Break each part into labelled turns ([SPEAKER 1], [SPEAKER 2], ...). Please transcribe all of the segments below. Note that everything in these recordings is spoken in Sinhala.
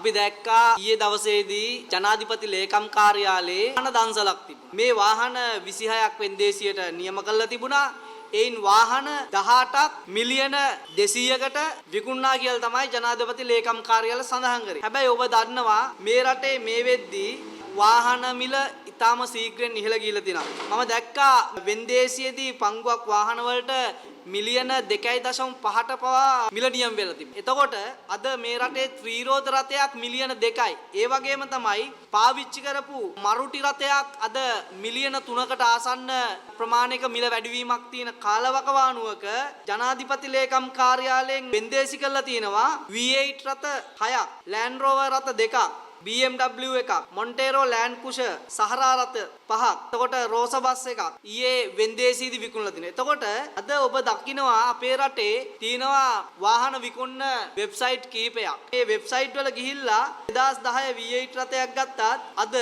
[SPEAKER 1] අපි දැක්කා ඊයේ දවසේදී ජනාධිපති ලේකම් කාර්යාලයේ වාහන දන්සලක් තිබුණා. මේ වාහන 26ක් වෙන්දේසියට නියම කරලා තිබුණා. එයින් වාහන 18ක් මිලියන 200කට විකුණනා කියලා තමයි ජනාධිපති ලේකම් කාර්යාලය සඳහන් කරේ. හැබැයි ඔබ දන්නවා මේ රටේ මේ වෙද්දී වාහන මිල ඉතාම ශීඝ්‍රයෙන් ඉහළ ගිහිලා තියෙනවා. මම දැක්කා වෙන්දේසියේදී පංගුවක් වාහන වලට මිලියන 2.5ට පවා මිල නියම වෙලා තිබෙනවා. එතකොට අද මේ රටේ ත්‍රිරෝද රථයක් මිලියන 2යි. ඒ වගේම තමයි පාවිච්චි කරපු මරුටි රථයක් අද මිලියන 3කට ආසන්න ප්‍රමාණයක මිල වැඩිවීමක් තියෙන කාලවකවානුවක ජනාධිපති ලේකම් කාර්යාලයෙන් වෙන්දේසි කරලා තියෙනවා V8 රථ 6ක්, Land Rover රථ 2ක්, BMW එකක්, මොන්ටේරෝ ලෑන්ඩ් කුෂ සහරා රථ 5ක්, එතකොට රෝස බස් එකක් ඊයේ වෙන්දේසියේදී විකුණලා තිනවා. එතකොට අද ඔබ දකිනවා අපේ රටේ තියෙනවා වාහන විකුණන වෙබ්සයිට් කිහිපයක්. මේ වෙබ්සයිට් වල ගිහිල්ලා 2010 V8 රථයක් ගත්තත් අද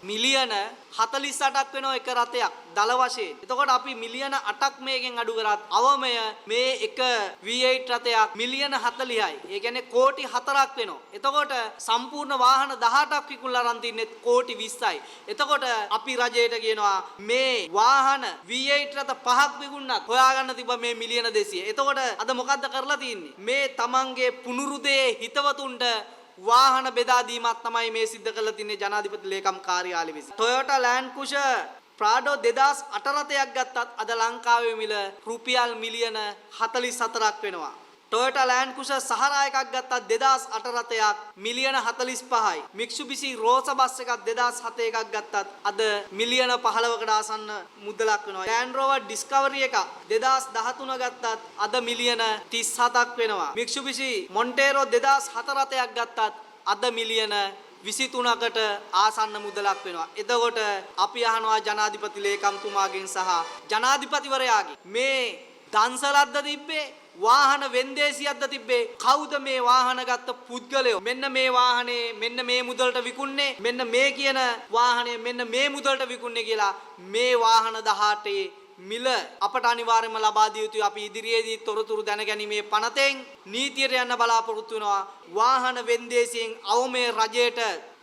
[SPEAKER 1] මිලියන 48ක් වෙනවා එක රථයක් දල වශයෙන්. එතකොට අපි මිලියන 8ක් මේකෙන් අඩු කරත් අවමය මේ එක V8 රථයක් මිලියන 40යි. ඒ කියන්නේ කෝටි 4ක් වෙනවා. එතකොට සම්පූර්ණ වාහන 18ක් විකුණලා අරන් තින්නේ කෝටි 20යි. එතකොට අපි රජයට කියනවා මේ වාහන V8 රථ 5ක් විකුණනත් හොයාගන්න තිබ්බ මේ මිලියන 200. එතකොට අද මොකද්ද කරලා තින්නේ? මේ තමන්ගේ පුනුරුදේ හිතවතුන්ට වාහන බෙදා දීමක් තමයි මේ සිද්ධ කරලා තින්නේ ජනාධිපති ලේකම් කාර්යාලය විසින්. Toyota Land Cruiser Prado 2008 රථයක් ගත්තත් අද ලංකාවේ මිල රුපියල් මිලියන 44ක් වෙනවා. Toyota Land Cruiser Sahara එකක් ගත්තත් 2008 රථයක් මිලියන 45යි. Mitsubishi Rosa bus එකක් 2007 එකක් ගත්තත් අද මිලියන 15කට ආසන්න මුදලක් වෙනවා. Land Rover Discovery එකක් 2013 ගත්තත් අද මිලියන 37ක් වෙනවා. Mitsubishi Montero 2007 රථයක් ගත්තත් අද මිලියන 23කට ආසන්න මුදලක් වෙනවා. එතකොට අපි අහනවා ජනාධිපති ලේකම්තුමාගෙන් සහ ජනාධිපතිවරයාගෙන් මේ දන්සලක්ද තිබ්බේ, වාහන වෙන්දේසියක්ද තිබ්බේ? කවුද මේ වාහන ගත්ත පුද්ගලයෝ? මෙන්න මේ වාහනේ මෙන්න මේ මුදලට විකුණන්නේ, මෙන්න මේ කියන වාහනේ මෙන්න මේ මුදලට විකුණන්නේ කියලා මේ වාහන 18 මිල අපට අනිවාර්යයෙන්ම ලබා දිය යුතුයි. අපි ඉදිරියේදී තොරතුරු දැනගැනීමේ පනතෙන් නීතියට යන්න බලාපොරොත්තු වෙනවා. වාහන වෙන්දේසියෙන් අවමේ රජයට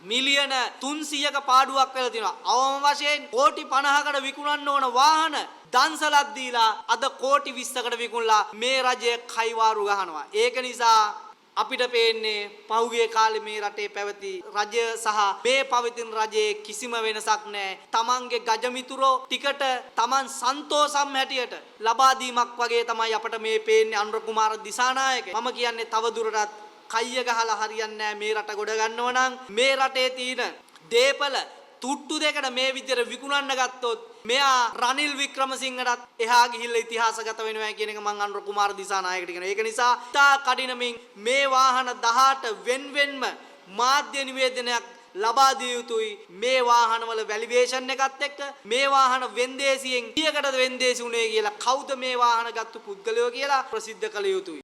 [SPEAKER 1] මිලියන 300ක පාඩුවක් වෙලා තියෙනවා. අවම වශයෙන් කෝටි 50කට විකුණන්න ඕන වාහන දන්සලක් දීලා අද කෝටි 20කට විකුණලා මේ රජය කයිවාරු ගහනවා. ඒක නිසා අපිට පේන්නේ පහුගිය කාලේ මේ රටේ පැවති රජය සහ මේ පවතින රජයේ කිසිම වෙනසක් නැහැ. තමන්ගේ ගජමිතුරෝ ටිකට තමන් සන්තෝෂම් හැටියට ලබා දීමක් වගේ තමයි අපට මේ පේන්නේ අනුර කුමාර දිසානායක. මම කියන්නේ තව දුරටත් කයිය ගහලා හරියන්නේ නැහැ. මේ රට ගොඩ ගන්නව නම් මේ රටේ තියෙන දේපල තුට්ටු දෙකට මේ විදිහට විකුණන්න ගත්තොත් මෙයා රනිල් වික්‍රමසිංහටත් එහා ගිහිල්ලා ඉතිහාසගත වෙනවා කියන එක මං අනුර කුමාර දිසානායකට කියනවා. ඒක නිසා ඉතා කඩිනමින් මේ වාහන 18 වෙන් වෙන්ම මාධ්‍ය නිවේදනයක් ලබා දිය යුතුයි. මේ වාහනවල වැලිවේෂන් එකත් එක්ක මේ වාහන වෙන්දේසියෙන් කීයකටද වෙන්දේසි වුණේ කියලා, කවුද මේ වාහන ගත්තු පුද්ගලයෝ කියලා ප්‍රසිද්ධ කළ යුතුයි.